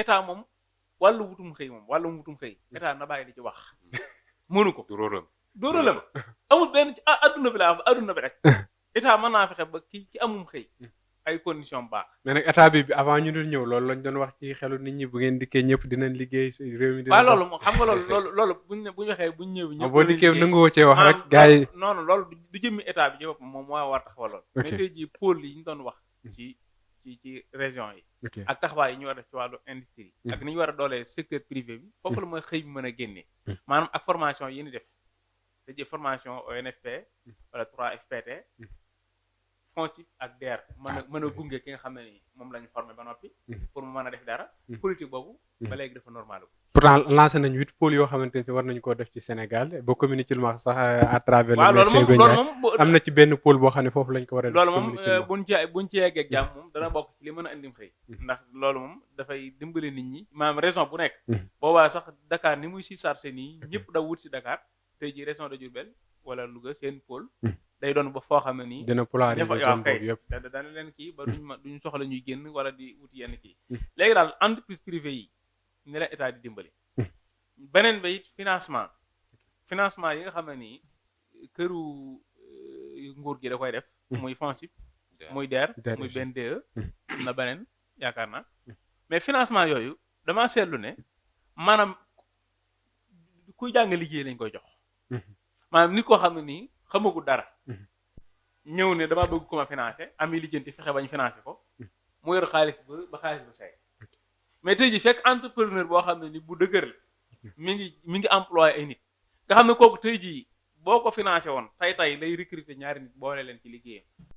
état moom wàllu wutum xëy état na bàyyi di ci wax mënu ko du rôlam dóoralam amul benn ci adduna bi laa wax adduna bi rek état mën naa fexe ba ki amum xëy ay condition baax mais nag état bi avant ñu doon ñëw loolu lañ doon wax ci xelu nit ñi bu ngeen dikkee ñëpp dinañ liggéey réew mi dina waaw loolu moom xam nga loolu buñ waxee buñ ñëw ñëpp boo dikkee nanguwoo cee wax rek gars yi noonu loolu du jëmmi état bi ci boppam moom moo war taxawal loolu mais tey jii pôle yi ñu doon wax ci région yi ak taxawaay yi ñu war a def ci wàllu industrie ak ni ñu war a doolee secteur privé bi foofu la mooy xëy bi mën a génnee maanaam ak formation yi ñu def te ji formation ONFP wala 3FPT FONSIP ak DER mën a gunge ki nga xam ne ni moom la ñu formé ba noppi pour mu mën a def dara politique boobu ba léegi dafa normal pourtant lancé nañ 8 pôles yoo xamante ne war nañu koo def ci Sénégal boo communiqué lu ma sax à travers le médecin Ndiaye am na ci benn pôle boo xam ne foofu lañ ko war a def loolu moom buñ ci yeggee ak jàmm moom dana bokk ci li mën a andim xëy ndax loolu moom dafay dimbali nit ñi maanaam région bu nekk boobaa sax Dakar ni muy si chargé nii ñëpp da wut si Dakar tey ji région de Diourbel wala Louga seen pôle day doon ba foo xam ne nii dina polariser zone boobu yëpp dana leen kii ba duñ soxla ñuy génn wala di wuti yenn kii léegi daal entreprise privée yi ni la état di dimbali beneen ba it financement yi nga xam ne nii këru nguur gi da koy def muy FONSIP muy DER muy BNDE am na beneen yaakaar naa mais financement yooyu damaa seetlu ne maanaam kuy jàng liggéey lañ koy jox maanaam nit koo xam ne nii xamagul dara ñëw ne dama bëgg ko ma financé am yi lijjanti fexe bañ financé ko mu yor xaalis ba xaalis bu say mais tey ji fekk entrepreneur boo xam ne ni bu dëgër la mi ngi employé ay nit nga xam ne kooku tey jii boo ko financé woon tey lay recruter ñaari nit boole leen ci liggéeyam